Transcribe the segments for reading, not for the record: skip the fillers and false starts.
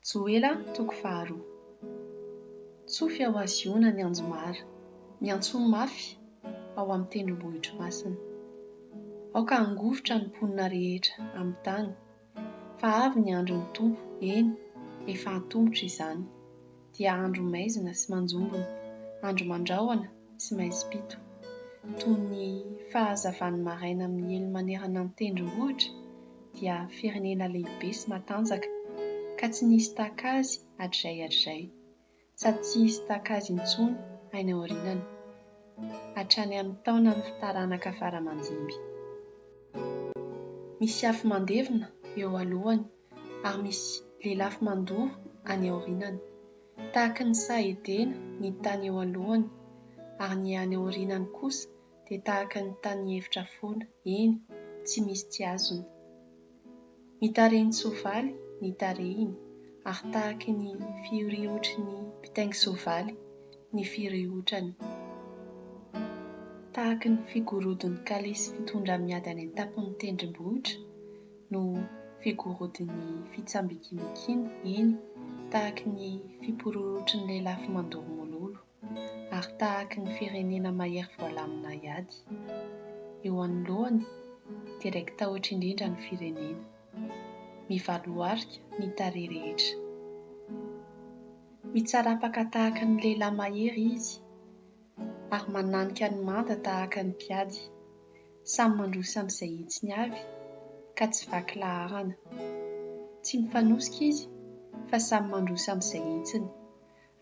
Joela toko faharoa. Tsofy ao Ziona ny anjomara, miantsoa mafy ao amin'ny tendrombohitro masina. Aoka hangovitra ny mponina rehetra amin'ny tany, fa avy ny andron'ny Tompo, eny, efa antomotra izany, dia andro maizina sy manjombona, andro mandrahona sy maizim-pito. Toy ny fahazavan'ny maraina miely manerana ny tendrombohitra, dia firenena lehibe sy matanjaka, ka tsy nisy tahaka azy hatrizay hatrizay, sady tsy hisy tahaka azy intsony any aorianany, hatrany amin'ny taonan'ny taranaka fara aman-dimby. Misy afo mandevona eo alohany, ary misy lelafo mandoro any aorianany. Tahaka ny saha Edena ny tany eo alohany, ary ny any aorianany kosa dia tahaka ny tany efitra foana, eny, tsy misy tsy azony. Mitarehin-tsoavaly ny tarehiny, ary tahaky ny fihorihotry ny mpitaingin-tsoavaly ny firihotrany. Tahaky ny figorodon'ny kalesy fitondra miady any an-tampon'ny tendrombohitra no figorodon'ny fitsambikimikiny, eny, tahaky ny fipororotry ny lelafo mandoro mololo. ary tahaky ny firenena mahery voalamina hiady. Eo anoloany dia raiki-tahotra indrindra ny firenena. Mivaloarika ny tarehy rehetra. Mitsarapaka tahaka ny lehilahy mahery izy, ary mananika ny manda tahaka ny mpiady. Samy mandroso amin'izay hitsiny avy, ka tsy vaky laharana. Tsy mifanosika izy, fa samy mandroso amin'izay hitsiny.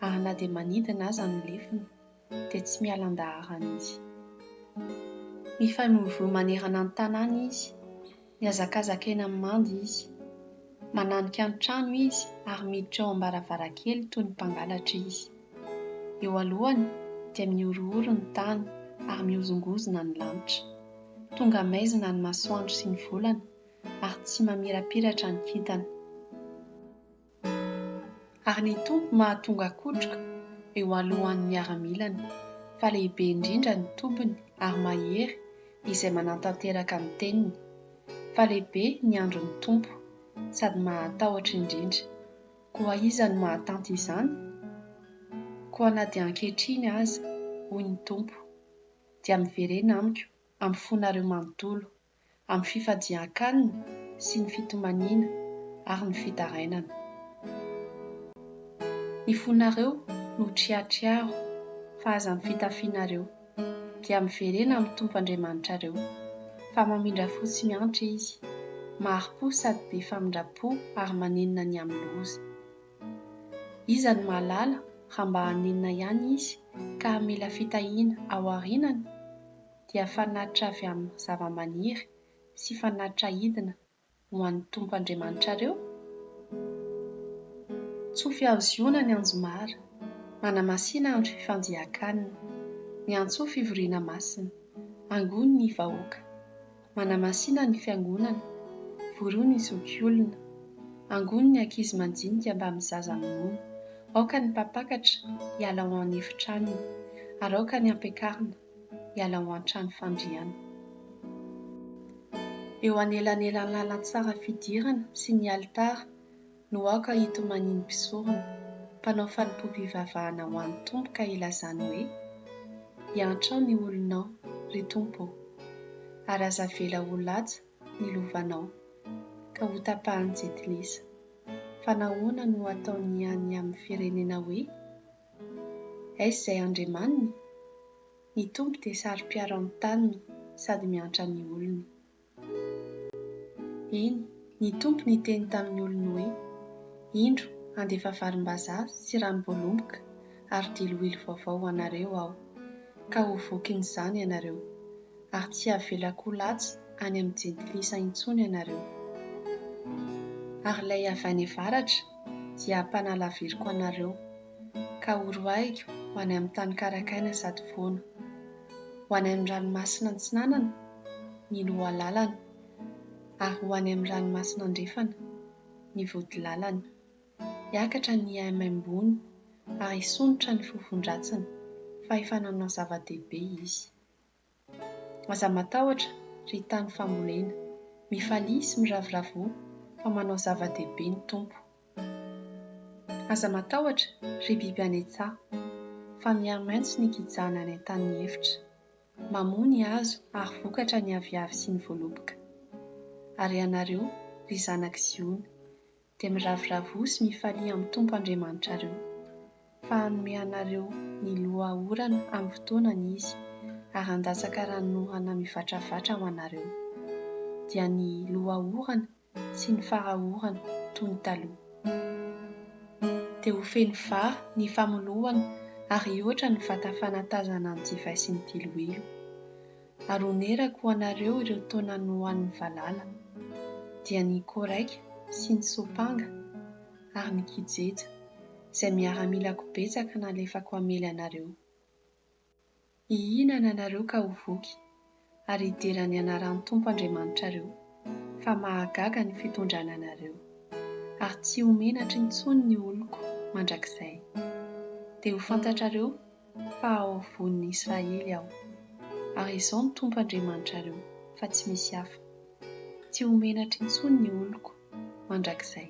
ary na dia manidina aza ny lefona dia tsy miala an-daharana izy. Mifamoivoy manerana ny tanàna izy, mihazakazaka eny amin'ny manda izy. Mananika ny trano izy ary miditra eo am-baravarankely toy ny mpangalatra izy. Eo alohany dia mihorohoro ny tany ary mihozongozona ny lanitra. Tonga maizina ny masoandro sy ny volana ary tsy mamirapiratra ny kintana. Ary ny Tompo mahatonga kotroka eo alohan'ny miaramilany, fa lehibe indrindra ny tobiny ary mahery izay manatanteraka ny teniny, fa lehibe ny andron'ny Tompo, sady mahatahotra indrindra, koa iza no mahatanty izany? Koa na dia ankehitriny aza, hoy ny Tompo, dia miverena amiko amin'ny fonareo manontolo, amin'ny fifadian-kanina sy ny fitomaniana ary ny fitarainana. Ny fonareo no triatriaro fa aza ny fitafianareo, dia miverena amin'ny Tompo Andriamanitrareo, fa mamindra fo sy miantra Izy, mahari-po sady be famindram-po ary manenina ny amin'ny loza. Iza no mahalala raha mba hanenina ihany Izy ka hamela fitahiana ao aorianany? dia fanatitra avy amin'ny zavamaniry sy fanatitra aidina ho an'ny Tompo Andriamanitrareo? Tsofy ao Ziona ny anjomara, manamasina andro fifandian-kanina, miantsoa fivoriana masina, angony ny vahoaka, manamasina ny fiangonana, vorio ny zokiolona, angony ny ankizy mandinika mbamin'ny zaza minono, aoka ny mpampakatra hiala ao an'efitranony, ary aoka ny ampiakarina hiala ao an-trano fandriana. Eo anelanelan'ny lalantsara fidirana sy ny alitara no aoka hitomanian'ny mpisorona, mpanao fanompoam-pivavahana ho an'ny Tompo ka hilazany hoe, Iantrao ny olonao, ry Tompo ô, ary aza avela ho latsa ny lovanao, ka hotapahan'ny jentilisa. Fa nahoana no ataon'ny any amin'ny firenena hoe, Aiza izay Andriamaniny? Ny Tompo dia saro-piaro amin'ny taniny sady miantra ny olony. Eny, ny Tompo niteny tamin'ny olony hoe, Indro, handefa varimbazaha sy ranom-boaloboka ary diloilo vaovao ho anareo Aho, ka ho vokin'izany ianareo, ary tsy havelako ho latsa any amin'ny jentilisa intsony ianareo. Ary ilay avy any avaratra dia hampanalaviriko anareo, ka horoahiko ho any amin'ny tany karakaina sady foana, ho any amin'ny ranomasina antsinanana ny lohalalana, ary ho any amin'ny ranomasina andrefana ny vodilalana. Hiakatra ny haimaimboany ary hisondrotra ny fofon-dratsiny, fa efa nanao zava-dehibe izy. Aza matahotra, ry tany fambolena. Mifalia sy miravoravoa, fa manao zava-dehibe ny Tompo. Aza matahotra, ry biby any an-tsaha, fa mihamaitso ny kijana any an-tany efitra. Mamoa ny hazo ary vokatra ny aviavy sy ny voaloboka. Ary ianareo, ry zanak'i Ziona, dia miravoravoa sy mifalia amin'ny Tompo Andriamanitrareo, fa hanome anareo ny loha orana amin'ny fotoanany Izy, ary handatsaka ranonorana mivatravatra ho anareo, dia ny loha orana sy ny fara orana toy ny taloha. Dia ho feno vary ny famolohana ary hihoatra ny vata fanatazana ny divay sy ny diloilo. Ary honerako ho anareo ireo taona nohanin'ny valala, dia ny koraika sy ny sopanga ary ny kijeja, izay miaramilako betsaka nalefako hamely anareo. Hihinana ianareo ka ho voky, ary hidera ny anaran'ny Tompo Andriamanitrareo, fa mahagaga ny fitondrana anareo, ary tsy ho menatra intsony ny oloko mandrakizay. Dia ho fantatrareo fa ao afovoan'ny Israely Aho, ary Izaho no Tompo Andriamanitrareo, fa tsy misy hafa. Tsy ho menatra intsony ny oloko mandrakizay.